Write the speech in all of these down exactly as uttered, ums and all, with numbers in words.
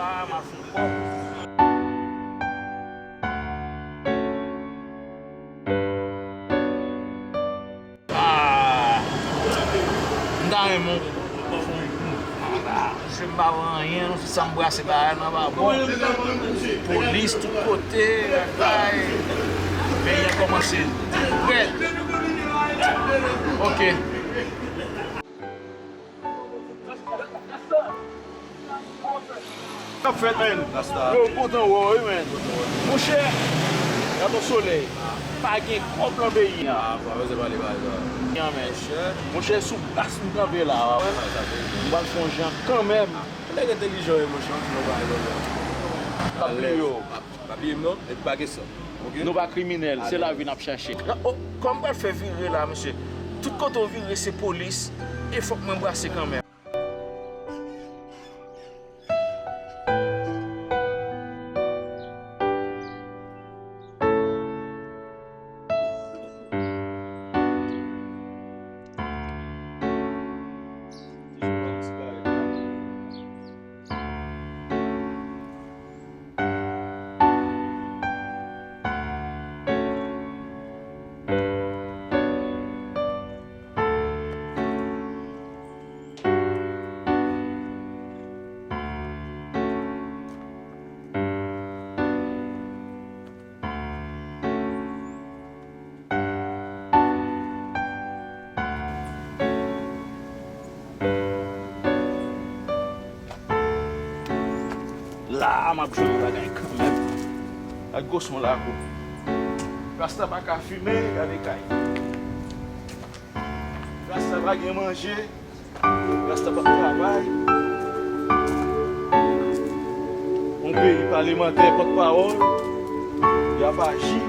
Ah, m ap fè kòb. Ah, m ta renmen w. Ah, je m pa wè anyen, non, se sa m brase bagay nan pa bon. Polis tout kote, lakay. Peyi a kòmanse rèd. Ok. K ap fèt, menn? Rasta. Yo, m kontan wè w, wi, menn. Monchè, gade yon solèy. Pa gen kòb nan peyi a. Ah, pa bezwen pale bagay sa. Yan, menn. Monchè. Monchè, sou plas m kanpe la, w a wè. Ah, sa se. M pral fè yon jan kanmenm. Ah, nèg entèlijan, wi, monchè, yon ti bagay konsa. Pa bliye yo. Pa, pa bliye m non, epi pa gen san. Ok? Nou pa kriminèl, se lavi n ap chache. Oh, kòman m pral fè vire la, mesye? Tout kote w vire, se polis, e fòk mwen brase kanmenm. La a, m ap jwenn yon bagay kanmenm. Ak gwo son lakou. Rasta pa ka fimen, gade kay. Rasta pa gen manje. Rasta p ap travay. Yon peyi palemantè, pòtpawòl, y ap aji.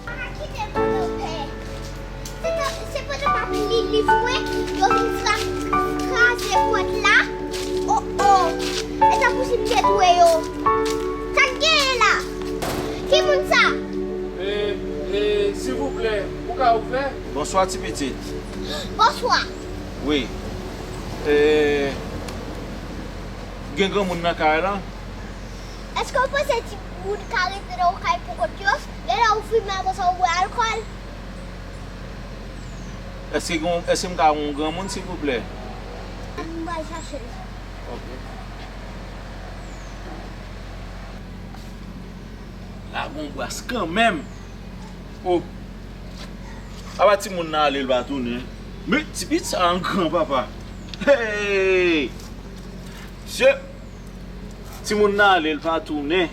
Pa kite volonte. Se ta, se pandan m ap li liv mwen, yo vin fra-, kraze pòt la. Oh, oh. E tankou si m te touye yo. Sa k genyen la? Ki moun sa? E, e, silvouplè, ou ka ouvè? Bonswa, ti pitit. Bonswa. Wi. E, gen granmoun nan kay la? Èske w panse timoun ka rete nan yon kay pou kont yo? Genlè ou fimen, apre sa ou bwè alkòl? Èske gon, èske m ka wè yon granmoun, silvouplè? M pral chache l. Ok. La gon bras kanmenm. Oh. Apa timoun nan ale, l pa tounen. Men ti pitit sa a gran, papa. Hey! Mesye, timoun nan ale, l pa tounen.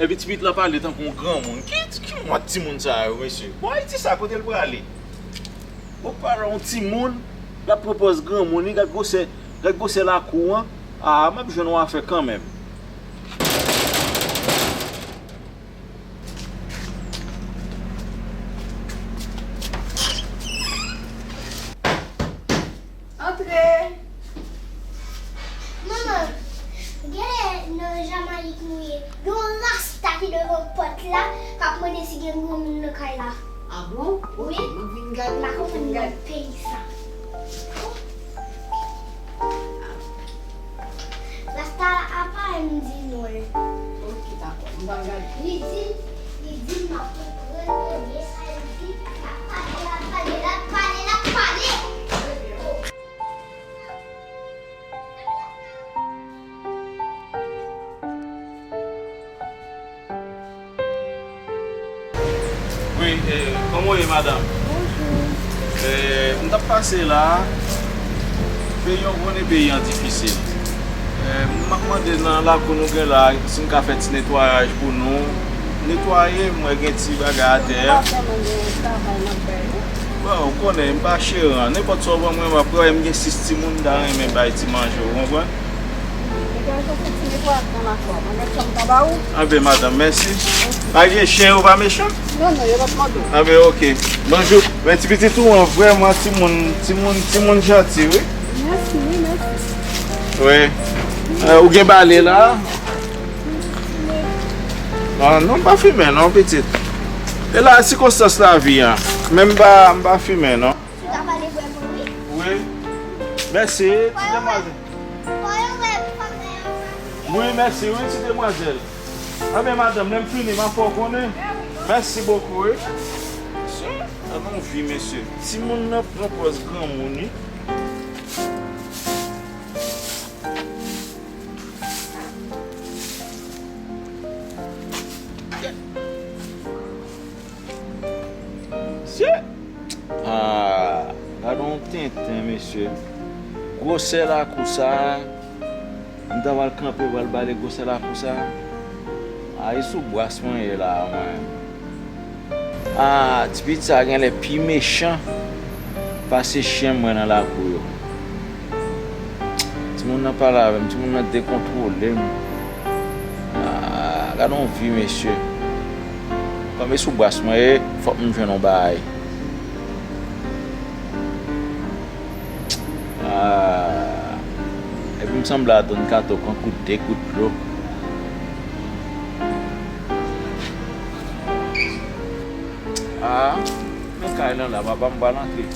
Epi ti pitit la pale tankou yon granmoun. Ki, ki mòd timoun sa yo, mesye? Bon, Ayiti sa, kote l prale? Ou pale yon timoun, l ap pran pòz granmoun, li gad gwosè, gad gwosè lakou an. Ah, m ap jwenn yon afè kanmenm. Antre! Manman, genlè nan Jamayik nou ye. Gen yon rasta ki devan pòt la, k ap mande si gen granmoun nan kay la. Ah bon? Wi. Ok, nou vin gade, nou vin gade. M pa konprann peyi sa. Rasta a pa menm di non. Ok, dakò. M pral gade. Li di, li di m ap pran premye sa li di. L ap pale, l ap pale, l ap pale, l ap pale. Wi, e, kòman w ye, madanm? Bonjou. E, m t ap pase la, peyi an, w konnen peyi an difisil. E, m ap mande nan lakou nou gen la, si n ka fè ti netwayaj pou nou. Netwaye, m wè gen ti bagay atè a. M pa tèlman gen travay m ap fè, non. Bon, ou konnen, m pa cheran. Nenpòt sa w ban mwen, m ap pran. M gen sis timoun, m ta renmen bay ti manje, ou konprann? Ebyen, se ti netwayaj nan lakò. Mwen mèt sa m ta ba ou? Anben, madanm, mèsi. Pa gen chen, yo pa mechan? Non, non, yo p ap mòde w. Anben, oke. Bonjou. Men ti pitit ou an, vrèman, timoun, timoun, timoun janti, wi. Mèsi, wi, mèsi. Wi. Eh, ou gen bale la? Ah, non, m pa fimen, non, pitit. E la, sikonstans lavi a. Men m pa, m pa fimen, non. Ou ta pale bwè pou wi. Wi. Mèsi, ti demwazèl. Wi, mèsi, wi, ti demwazèl. Anben, madanm, lè m fini, m a fè w konnen. Mèsi bokou, wi. Mesye, ann on vi, mesye. Timoun nan pran pòz granmoun, wi. Mesye! Ah, gade yon tenten, mesye. Gwosè lakou sa a, m ta pral kanpe, pral bale gwosè lakou sa a. Ah, e sou bras mwen ye la a, mwen. Ah, ti pitit sa a genlè pi mechan pase chen mwen nan lakou yo. Timoun nan pale avè m, timoun nan dekontwole m. Ah, gade yon vi, mesye. Kòm e sou bras mwen ye, fòk m jwenn yon bagay. Ah, epi m sanble atann kato kankou de gout dlo. Ah, men kay lan la, papa m pral antre.